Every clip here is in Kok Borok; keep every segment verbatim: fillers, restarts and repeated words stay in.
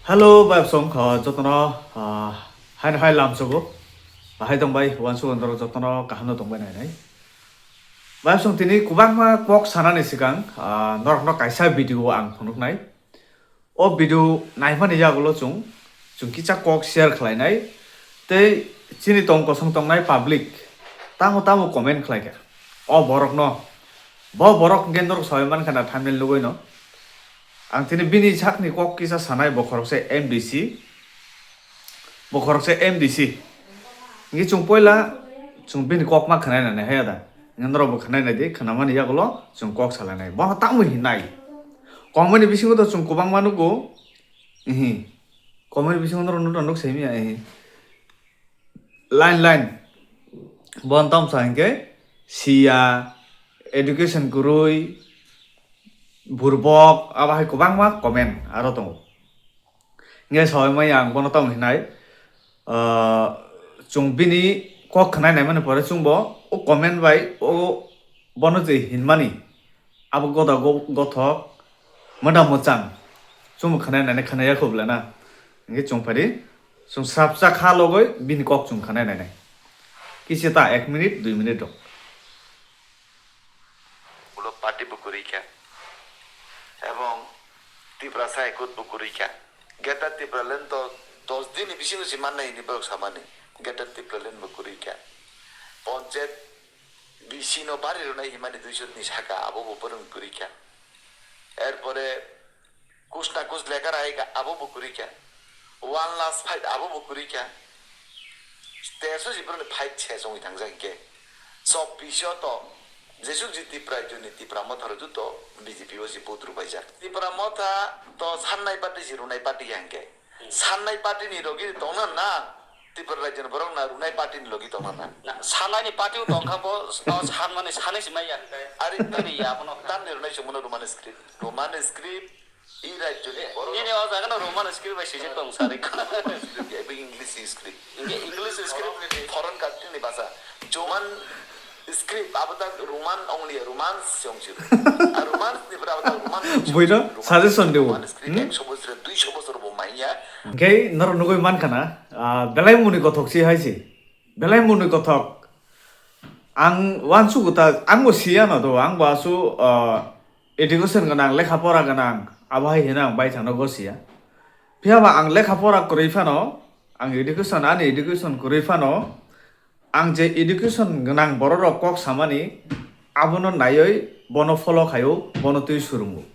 Hello, bayapsong, ah, jotono, ah, haino hai lamsogo. Bahai tongbai, uansuk andorok jotono kahamno tongbai nainai. Bayapsong tini kwbangma kok sanani swkang, ah, norokno kaisa video ang phunuknai. O video naimani yagulo chwng, chwng kisa kok share khlainai. Tei chini tong kosong tongnai public tamo tamo comment khlaikha. O borokno, bo borok hwnkhe norok sawi mankha na thumbnail nugwino. Ang tini bini sakni kok kisa sanai, bo khoroksa M D C. Bo khoroksa M D C. Hingke chwng poila chwng bini kok ma khwnai nai hai da. Hingke norok bo khwnai nai di, khwnamani yagulo chwng kok salai nai. Bono tamo hinai. Komoni bisingo to chwng kwbangma nugo. Ihi. Komoni bisingo norok nukna nuk saimya ihi. Line line. Bon tamo sa hingke siya, education kwrwi, burbok, abo hai kwbangma comment aro tongo. Hingke sawi maya ang bono tamo hinai, ah, chwng bini kok khwnai naimani pore chwngbo o comment bai o bono je hinmani abo goda go-, gothok, mwda mwchang chwngbo khwnai nainai khwnai ya kho bwlana. Hingke chwng phari chwng srapsa kha logoi bini kok chwng khwnai nainai. Kisa ta ek minute, dui minute rok. Ulo party bo kwrwi kha. Ebong Tiprasa ekut bo kwrwi kha. Greater Tipraland to dos din ni bisingo se mannai hinwi borok samani. Greater Tipraland bo kwrwi kha. Ponchayat B C no bari rwnai himani duiso ni saka abo bo borok kwrwi kha. Erpore Kusna kus lekha raika abo bo kwrwi kha. One last fight abo bo kwrwi kha. Teso si borokni fight se chongwi thangjak hinkhe. Chobbish o to jesuk ji Tipra joni Tipra Motha rok juto B J P o si vote rwbaijak. Tipra Motha to sannai party si rwnai party ya hinkhe. Sannai party ni logi tongna na Tipra rajyoni borok na rwnai party ni logi tongna na. Na, sannai ni party o tongkha bo, o sanmani sanai si maya hinkhe. Ari Nini ya abono kha. Tamni rwnai chwngmano Roman script. Roman script. I rajyoni borok. Nini o jaga no Roman script bai sijak tong sari. Ebo English script. Inge English script. Foreign country ni basa. Roman script abo ta Roman only, Romance se ongsi. A Romance ni bra abo ta Roman. Buino suggestion dewo. Roman script. Hmm? Ekso bosor, duiso bosor bo manya. Hingke norok nugui mankha na, ah, belai muni kothok si hai si. Belai muni kothok. Ang uansuk ta, ang bo siya no do, ang bo asu, ah, education gwnang, lekha pora gwnang, abo hai hino ang baithang no gosiya. Phiya ba ang lekha pora kwrwi phano, ang education, ani education kwrwi phano, ang je education gwnang borok rok kok samani, abono naiwi bono follow khaio, bono twi surungo.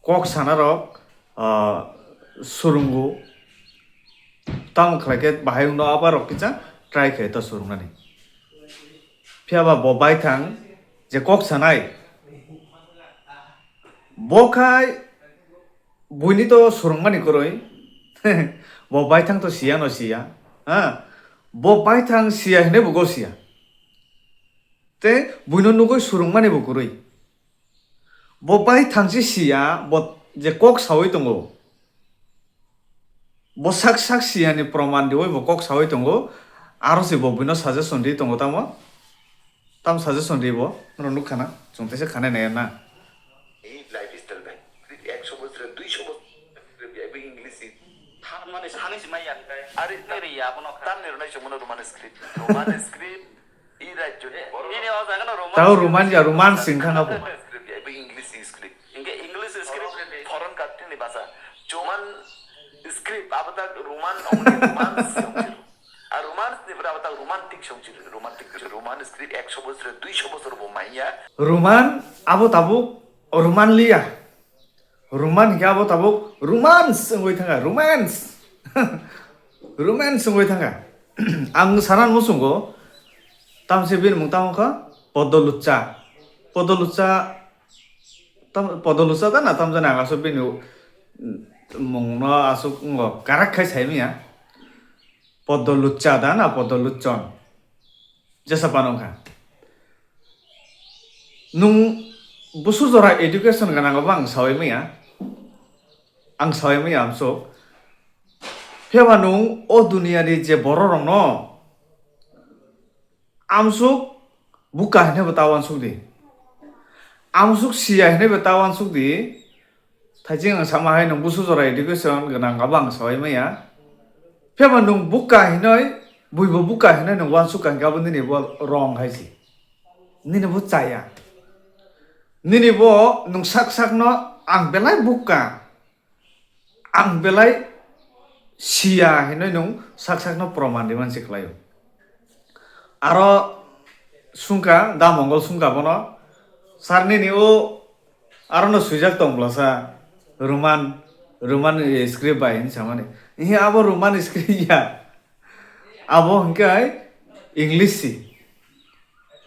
Kok sana rok, ah, surungo, tamo khlai khe bahai wngno abo rok kisa try khe to surungnani. Phiya ba bo baithang je kok sanai, bo khai buini to surungmani kwrwi, bo baithang to siya no siya, ha? Bo baithang siya hinwi bo go siya. Tei buino nugui surungmani bo kwrwi. Bo baithang se siya, bo je kok sawi tongo. Bo sak sak siyani proman riwi bo kok sawi tongo, aro se bo buino suggestion ri tongo tamo? Tam suggestion ri bo, norok nukha na, chwng teisa khanai nai na. Ei lifestyle bai, ekso bosor, duiso bosor, ebo English si. Thanmani sani si maya hinkhe. Are nini ri abono kha. Tamni rwnai chwngmano Roman script. Roman script. I rajyoni borok. Nini o jaga no Roman. Tao Roman ya, Roman sing thang abo. Script, ebo English script. Inge English script. Foreign country ni basa. Roman script, abo ta Roman only, Romance song chiru. A Romance ni bra abo ta romantic song chiru, romantic, Roman script ekso bosor, duiso bosor bo manya. Roman, abo tabuk Roman liya. Roman hinkhe abo tabuk romance wngwi thangkha, romance. Romance wngwi thangkha. Ang sana muchungo, tamse bini mung tamo kha Podolucha. Podolucha, tam, Podolucha da na tamjani ang aswk bini mungno aswk wngo karak khai saimanya. Podolucha da na Podoluchon. Jesa pano wngkha. Nung busu jora education gwnang abo ang sawi maya. Ang sawi maya amsuk. Phiyaba nung o duniya ni je borok rok no amsuk buka hinwi bo ta uansuk di. Amsuk siya hinwi bo ta uansuk di. Thaising ang sama hai nwng busu jora education gwnang abo ang sawai maya. Phiyaba nwng bukka hinoi, buibo bukka hinoi nwng uansukha hinkhe abo nini bo wrong hai se. Nini bo chaya. Nini bo nwng sak sakno ang belai bukka, ang belai siya hinoi nwng sak sakno proman rwmani se khlaio. Aro sungkha, da Mongol sungkha bono, "Sir, nini o arono swijak tong bwlasa Roman, Roman, eh, script bai," hinwi samani. Ihi abo Roman script ya. Abo hwnkhe English si.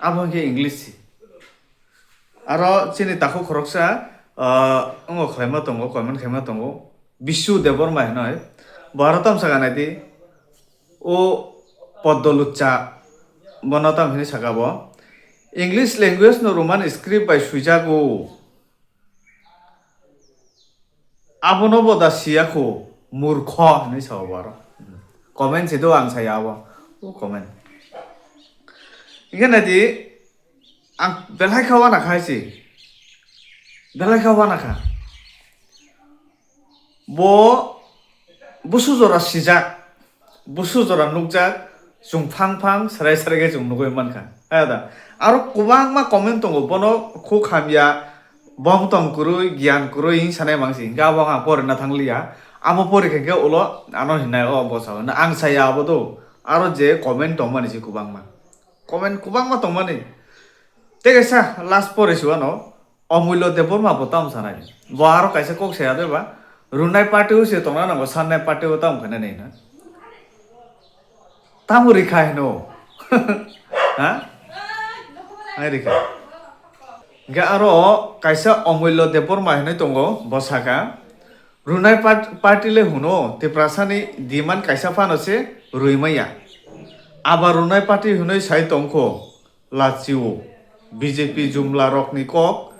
Abo hwnkhe English si. Aro chini takhuk khoroksa, ah, wngo khlaima tongo, comment khlaima tongo. Bishu Debbarma hinoi. Bo aro tamsaka naidi. O Poddo Lucha. Bono tam hinwi saka bo. English language no Roman script bai swijago. Abono bo da siya kho, murkho hinwi sao bo aro. Comment se do ang saya abo. O comment. Hinkhe naidi, ang belai kha wana kha hai se. Belai kha wana kha. Bo busu jora sijak, busu jora nukjak, chwng phang phang, srai srai khe chwng nugui mankha. Hai da. Aro kwbangma comment tongo, bono khuk hamya, bom tong kwrwi, giyan kwrwi hing sanai mangsi. Hinkhe abo ang porina thangliya. Abo pori khe khe ulo ano hinai o bwsa hwnwi. Ang saya abo do. Aro je comment tongmani se kwbangma. Comment kwbangma tongmani. Tei kaisa last pori se uano. Omulyo Debbarma bo tamo sanai. Bo aro kaisa kok saya de ba. Runai party o se tongna nango, sannai party o tamo khaina nai na. Tamo rikha hino. Ha? Hai rikha. Hinkhe aro kaisa Omulyo Debbarma hinwi tongo, bo saka, "Runai part-, party le hwno, Tiprasani demand kaisa phano se rwi maya. Aba Runai party hwnwi sai tongkho." Lachio, B J P jumla rokni kok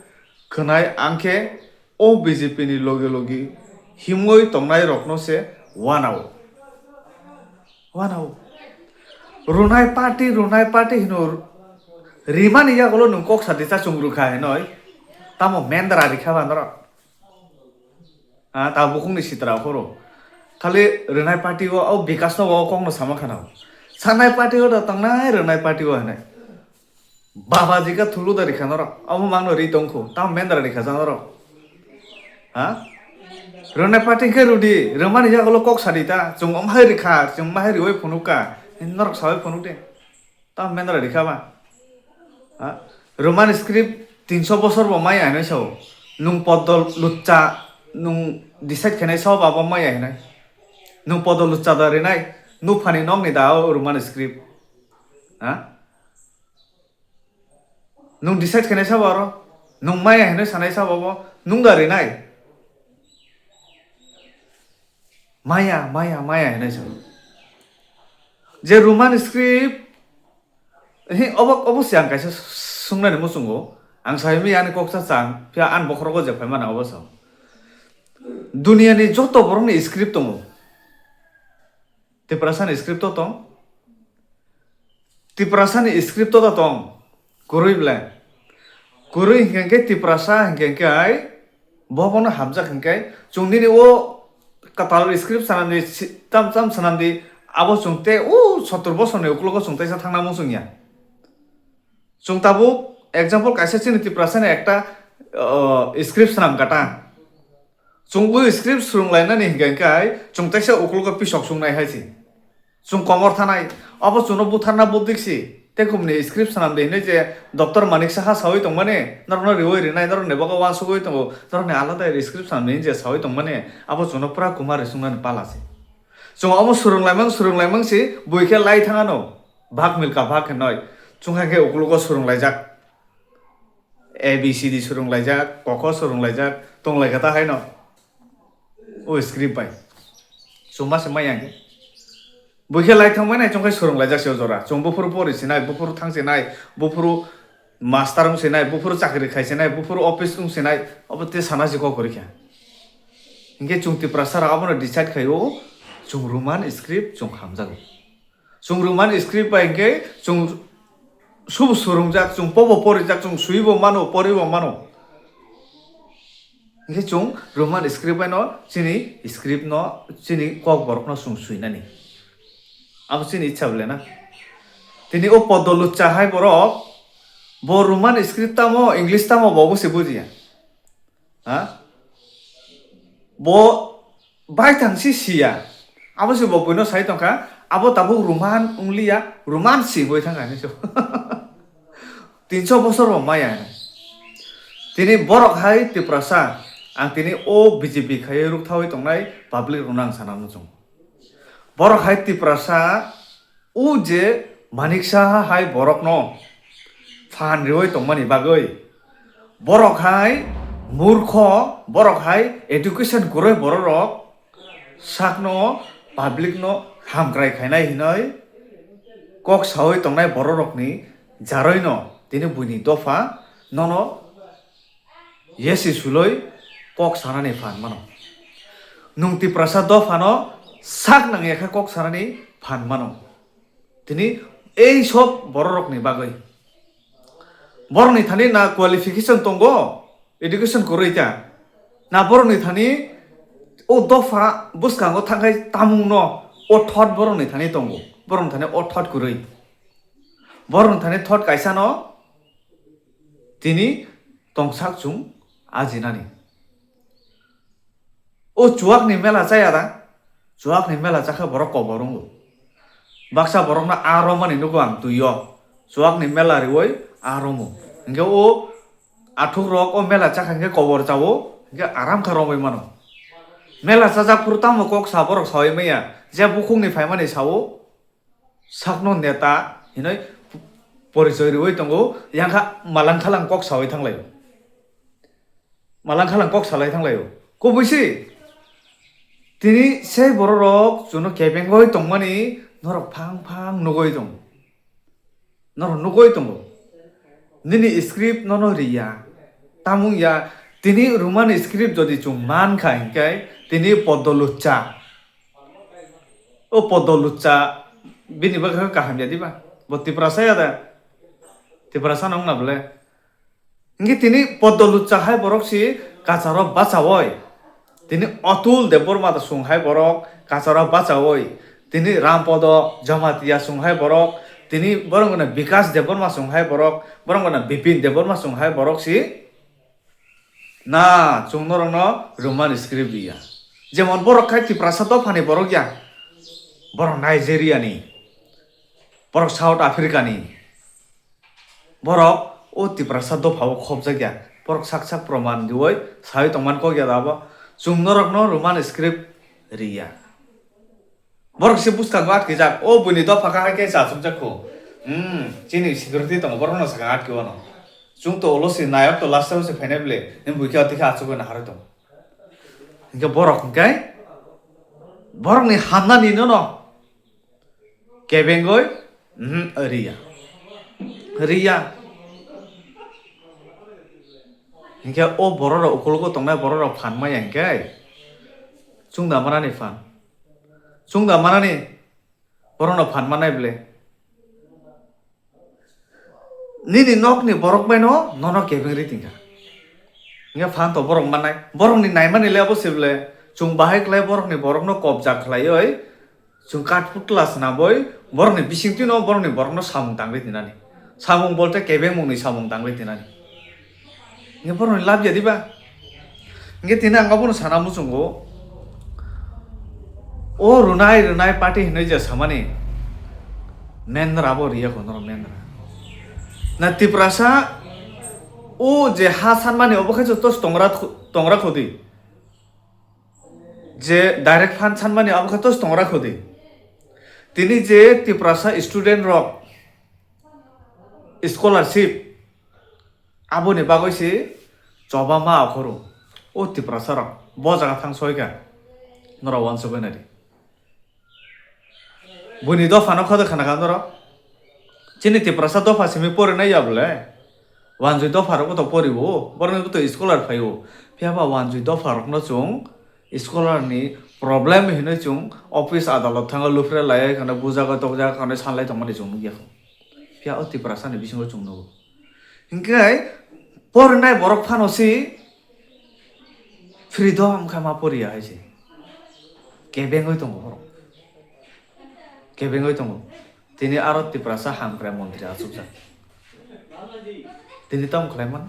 khwnai angkhe o B J P ni logi logi himwi tongnai rokno se wanao. Wanao. Runai party, runai party hino rimani yagulo nwng kok sadi cha chwng rwkha hinoi. Tamo mendra rikha ba norok. Ha, ta bukhukni sitra phoro. Khali rwnai party o, o Bikash no o kokno sama khana. Sanai party o da tangnai rwnai party o hinai. Baba jika thulu da rikha norok. Amo mangno ri tongkho. Tam mendra rikha jang norok. Ha? Rwnai party khe rudi. Rwmani yagulo kok sadi ta. Chwng om hai rikha. Chwng ma hai riwi phunukha. Norok sawi phunuk de. Tamo mendra rikha ba? Ha? Roman script tinso bosor bo maya hinwi sao. Nwng Poddo Lucha, nwng decide khainai sao ba bo maya hinwi. Nwng Poddo Lucha da rinai, nuphani nokni da o Roman script. Ha? Nwng decide khainai sao aro, nwng maya hinwi sanai sao bo, nwng da rinai. Maya, maya, maya hinwi sao. Je Roman script, hi, obo, obo se ang kaisa sungnani muchungo. Ang sai mi ani kok cha chang, phiya ani bokhorogo je phai mana obo sao. Duniani joto borokni script tongo. Tiprasani script o tong. Tiprasani script o da tong. Kwrwi ble. Kwrwi hinkhe khe Tiprasa hinkhe khe ai bo bono hamjak hinkhe chwng nini o kwtal script sanamdi si-, tam tam sanamdi abo chwng tei o sottor bosorni uklogo chwng teisa thangna muchung ya. Chwng tabuk example kaisa chini Tiprasani ekta, uh, script sanam kata. Chwng o script swrwnglainani hinkhe khe ai chwng teisa uklogo pisok chungnai hai se. Chwng komor thanai, abo chwngno butharna budik si. Tei kumni script swnam de hinwi je Doctor Manik Saha sawi tongmani, norokno riwi rinai, norokni bagwi uansugwi tongo, norokni alada script swnam de hinwi je sawi tongmani, abo chwngno pura kumar ri chungnani pala se. Chwng omo swrwnglaimang, swrwnglaimang si, bui khe lai thangano, bhag milka bhag hinwi, chwng hai khe uklogo swrwnglaijak. A B C D swrwnglaijak, koko swrwnglaijak, tonglaikha ta haino. O script bai. Chwng ma se maya khe. Bui khe lai thangmani, chwng khe swrwnglaijak se o jora. Chwng buphuru pori sinai, buphuru thang sinai, buphuru master wng sinai, buphuru chakri khai sinai, buphuru office wng sinai, obo te sana si kok kwrwi kha. Hinkhe chwng Tiprasa rok abono decide khai o, chwng Roman script chwng hamjago. Chwng Roman script bai hinkhe chwng subo swrwngjak, chwng pobo porijak, chwng swibo mano, poribo mano. Hinkhe chwng Roman script bai no chini script no, chini kokborok no chwng swinani. Abo chini ichha bole na. Tini o Poddo Lucha hai borok, bo Roman script tamo, English tamo, bo bo se bujiya. Ha? Bo baithang si siya. Abo se bo buino sai tongkha, abo tabuk Roman wngliya, Roman si wngwi thangkha hinwi se. Tinso bosor bo maya hinwi. Tini borok hai Tiprasa, ang tini o B J P khaiwi rwkthawi tongnai public rokno ang sana muchungo. Borok hai Tiprasa, o je Manik Saha hai borokno phan riwi tongmani bagwi, borok hai murkho, borok hai education kwrwi bororok sakno, public no hamkrai khainai hinwi kok sawi tongnai bororokni jarwino tini buini dopha nono yesi suloi kok sanani phan mano. Nwng Tiprasa dophano sak nangya khe kok sanani phan mano. Tini ei sob bororokni bagwi. Borokni thani na qualification tongo, education kwrwi ta. Na borokni thani o dopha bwskango thangkhai tamungno o thot borokni thani tongo. Borokni thani o thot kwrwi. Borokni thani thot kaisano tini tongsak chwng ajinani. O chuwakni mela chaya da? Chuwakni mela chakhe borok kobor wngo. Baksa borokno a romani nugo ang twi-o. Chuwakni mela riwi a romo. Hinkhe o athukrok o mela chakha hinkhe kobor chawo, hinkhe aram khe romwi mano. Mela chajak phuru tamo kok sa borok sawi maya, je bukhukni phaimani sao, sakno neta hinwi porichoi riwi tongo, yang kha malang khalang kok sawi thanglaio. Malang khalang kok salai thanglaio. Kubui se, tini sei bororok chwngno kebengwi tongmani norok phang phang nugwi tongo. Norok nugwi tongo. Nini script nono riya. Tamung ya, tini Roman script jodi chwng man kha hinkhe, tini Poddo Lucha. O Poddo Lucha, bini bagwi khe kaham ya diba? Bo Tiprasa ya da? Tiprasa nong na bole? Hinkhe tini Poddo Lucha hai borok si kacharo bachawi. Tini Atul Debbarma da sung hai borok kacharo bachawi. Tini Rampodo Jamatia sung hai borok. Tini borok gana Bikas Debbarma sung hai borok. Borok gana Bipin Debbarma sung hai borok si. Na, chwng norokno Roman script riya. Jemon borok khai Tiprasa dophani borok ya. Borok Nigeria ni. Borok South Africa ni. Borok o Tiprasa dophao khopjak ya. Borok sak sak proman riwi sawi tongman kok ya da abo. Chwng norokno Roman script riya. Borok se bwskango atkijak, o buini dopha kha hai khe se achukjak kho. Hmm, chini security tongo, borokno sakha atki wano. Chwng to ulo se nayok to last o se phainai bwle, nini buikhe atwi khe achugwi naharwi tongo. Hinkhe borok hinkhe borokni hamnani nono kebengwi, hmm, riya. Riya. Hinkhe o bororok, ukologo tongnai bororok phan maya hinkhe chwng da manani phan. Chwng da manani borokno phan mannai bwle. Nini nokni borok baino nono kebeng ri tingkha. Hinkhe phan to borok mannai. Borokni naimani le abo se bwle. Chwng bahai khlai borokni borokno kobja khlaiwi chwng kathputla swnamwi borokni bisingtwino borokni borokno samung tangwi tinani. Samung bolte kebengmungni samung tangwi tinani. Hinkhe borokni lab ya diba? Hinkhe tini ang abono sana muchungo, o rwnai rwnai party hinwi je samani, mendra abo riya kho norok mendra. Na Tiprasa o je ha sanmani obo khe joto tongra tongra khodi. Je direct fund sanmani abo khe tos tongra khodi. Tini je Tiprasa student rok scholarship aboni bagwi se choba ma akhoro o Tiprasa rok bo jaga thang soika norok wansugwi nai di. Buini dopha no kha de khana kha norok. Chini Tiprasa dopha simi porinai ya bole? Wanjui dopha rok to pori o, borok to scholar phai o. Phiya ba wanjui dopha rok no chwng scholar ni problem hinwi chwng office adalot thango, lufre lai khana, bujago tokjago khana, sanlai tongmani chwng nukya kho. Phiya o Tiprasa ni bisingo chwng nugo. Hinkhe porinai borok phano si Freedom kha ma poriya hai se. Kebengwi tongo borok. Kebengwi tongo. Tini aro Tiprasa hamkrai montri achukjak. Tini tamo khlai man?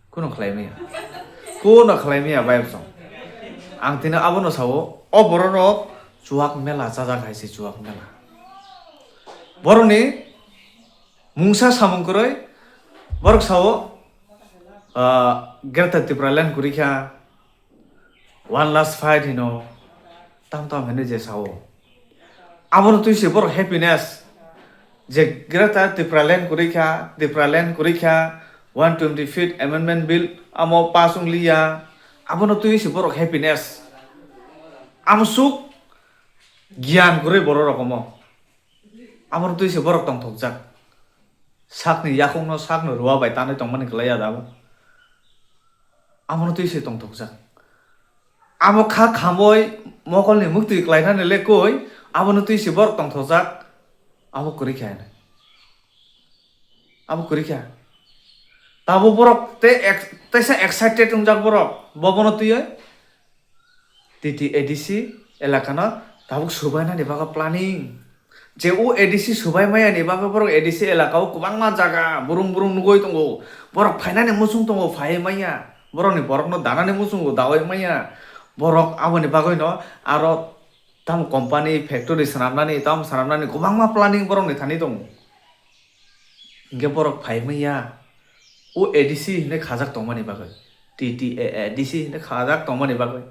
Kuno khlai maya. Kuno khlai maya bai bwsong. Ang tini abono sao, o bororok chuwak mela chajak hai se, chuwak mela. Borokni mungsa samung kwrwi, borok sao, ah, Greater Tipraland kwrwi kha, one last fight hino, tam tam hino je sao. Abono twi se borok happiness, je Greater Tipraland kwrwi kha, Tipraland kwrwi kha, one twenty fifth Amendment Bill amo pass wng liya, abono twi se borok happiness. Amsuk giyan kwrwi bororok omo. Abono twi se borok tongthokjak. Sakni yakungno sakno rua bai tanwi tongmani kwlai ya da abo. Abono twi se tongthokjak. Abo kha khamwi mokolni muktwi klainani le koi, abono twi se borok tongthokjak. Abo kwrwi kha hwnwi. Abo kwrwi kha. Tabo borok tei ex-, teisa excited wngjak borok. Bobono twiwi T T A D C elakano tabuk subainani bagwi planning. Je o A D C subai maya ni bagwi borok A D C elaka o kwbangma jaga burung burung nugwi tongo. Borok phainani muchung tongo, phaiwi manya. Borokni borokno danani muchungo, dawi manya. Borok aboni bagwino aro tamo company, factory swnamnani, tamo swnamnani kwbangma planning borokni thani tongo. Hinkhe borok phai manya o A D C hinwi khajak tongmani bagwi, T T A A D C hinwi khajak tongmani bagwi.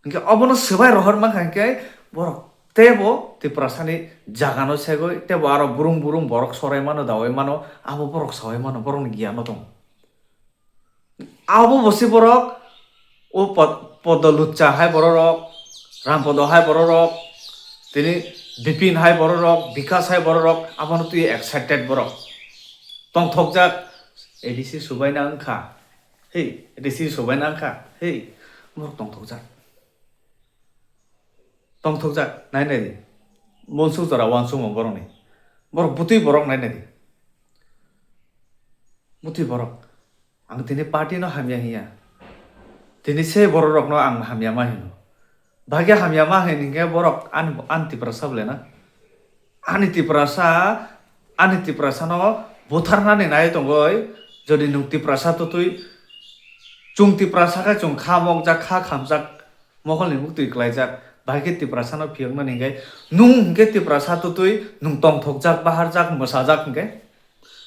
Hinkhe obono swbai rohor mankha hinkhe borok teibo Tiprasani jagano segwi teibo aro burung burung borok sorai mano, dawi mano, abo borok sawi mano, borokni giyano tongo. Abo bo se borok, o Pod-, Podo Lucha hai bororok, Rampodo hai bororok, tini Bipin hai bororok, Bikas hai bororok, abono twi excited borok. Tongthokjak, A D C subaina wngkha, hei, A D C subaina wngkha, hei, borok tongthokjak. Tongthokjak, nai nai di. Monsuk jora uansukmung borokni. Borok bwtwi borok nai nai di. Bwtwi borok. Ang tini party no hamya hinya. Tini se borok rokno ang hamya ma hino. Bagya hamya ma hin hinkhe borok ani, ani Tiprasa bole na. Ani Tiprasa, ani Tiprasa no butharnani nai tongoi. Jodi nwng Tiprasa twtwi, chwng Tiprasa khe chwng kha mokjak, kha khamjak, mokolni muktwi klaijak, bahai khe Tiprasano phiyoknani hinkhe, nwng hinkhe Tiprasa twtwi nwng tongthokjak, baharjak, mwsajak hinkhe,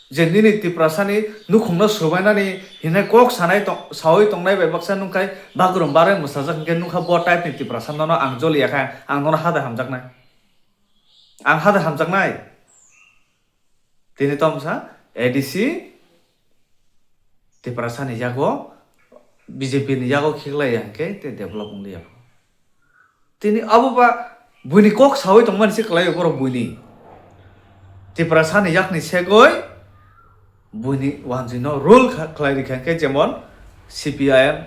je nini Tiprasani nukhungno swbainani hinai kok sanai tong-, sawi tongnai bai baksa nwngkhai bagrum barwi mwsajak hinkhe, nwngkha bo type ni Tiprasa nono ang joliya kha, ang nono hada hamjaknai. Ang hada hamjaknai. Tini tamo sa A D C Tiprasa ni yago, B J P ni yago khiklai ya hinkhe tei develop wng liya. Tini abo ba buini kok sawi tongmani se kwlai borok buini. Tiprasa ni yakni segoi buini wanjwi no rule kha-, khlai rikha hinkhe jemon C P I M,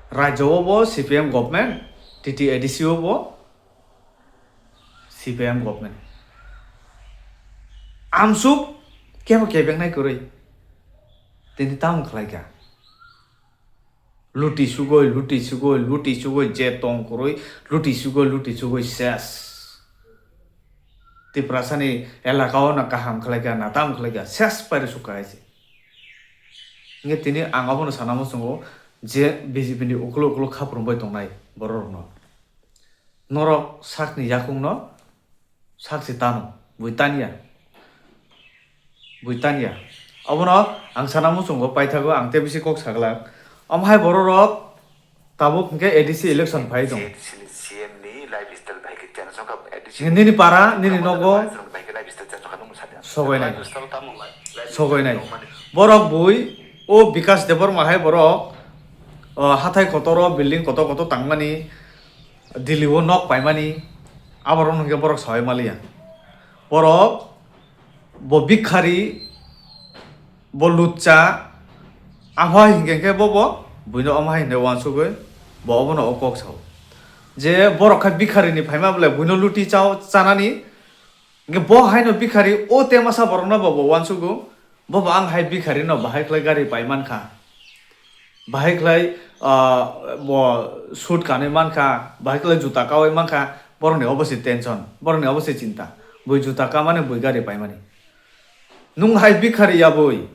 rajyo o bo C P M government, T T A D C o bo, C P I M government. Amsuk kebo kebengnai kwrwi. Tini tamo khlai kha. Luti sugoi, luti sugoi, luti sugoi, je tong kwrwi, luti sugoi, luti sugoi, ses. Tiprasani elaka o no kaham khlai kha, na tamo khlai kha, ses pairi sukha hai se. Hinkhe tini ang abono sana muchungo je B J P ni ukhuluk ukhuluk khaprung bai tongnai borok rokno. Norok sakni yakungno sak se tano, bui tanya. Bui tanya. Obono ang sana muchungo paithago, ang tei bisi kok saglak. Omo hai borok rok tabuk hinkhe A D C election phai tong. Nini para, nini nogo sogoinai. Sogoinai. Borok bui o Bikas Debbarma hai borok, o, hathai kotoro building kotor kotor tangmani. Delhi o nok paimani, aborok no hwnkhe borok sawi maliya. Borok bo bikhari, bo lutcha, aphai hinkhe khe bo, bo buino omo hai hinwi uansugwi bo obono o kok sao. Je borok khe bikhari ni phaima bole buino luti chao, chanani, hinkhe bo haino bikhari o temasa borok no bo, bo uansugo, bo, bo ang hai bikhari no bahai khlai gari pai mankha. Bahai khlai, ah, bo suit kanwi mankha, bahai khlai juta kawi mankha, borokni obo se tension, borokni obo se chinta. Bui juta kamani, bui gari paimani. Nwng hai bhikhari ya bui,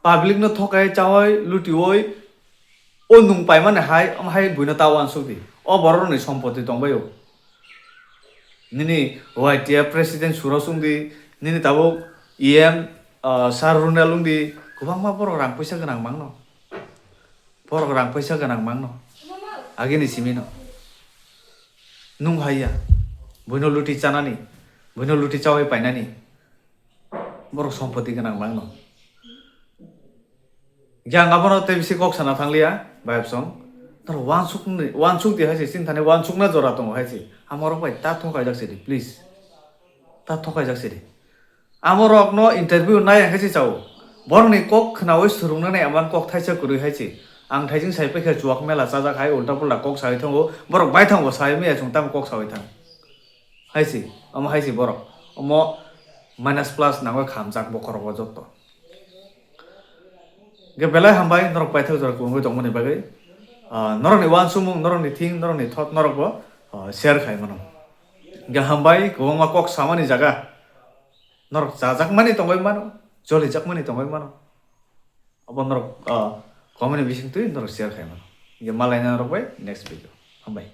public no thokai chawi lutiwi, o nwng paimani hai, omo hai buino ta uansuk di. O borokni sompoti tongbaio. Nini Y T F president Suraj wngdi, nini tabuk E M, ah, Sir Runal wngdi, kwbangma borok rang puisa gwnang mangno. Borok rang puisa gwnang mangno. Agini simino. Nwng hai ya. Buino luti chanani. Buino luti chawi painani. Borok sompoti gwnang mangno. Yang abono tei bisi kok sana thangliya, bayapsong. Tar wansukni, wansuk di hai se, sini thani wansukna jora tongo hai se. Amorok bai ta thokaijak se di, please. Ta thokaijak se di. Amorokno interview nai hai se chao. Borokni kok khnawi swrwngna nai aman kok thaisa kwrwi hai se. Ang thaijing sai paikha chuak mela chajak hai ulta pulta kok sawi thango. Borok bai thango sai maya chwng tamo kok sawi thang. Hai se, omo hai se borok. Omo minus plus nangwi khamjak bokhorok o jotto. Ge belai hambai norok paithak jora kwrwngwi tongmani bagwi. Ah, norokni uansukmung, norokni thing, norokni thought norokbo, ah, share khai mano. Ge hambai kwbangma kok samani jaga. Norok chajakmani tongwi mano, cholijakmani tongwi mano. Abo norok, ah, comment ni bisingtwi norok share khai mano. Ge malaina norok bai next video. Hambai.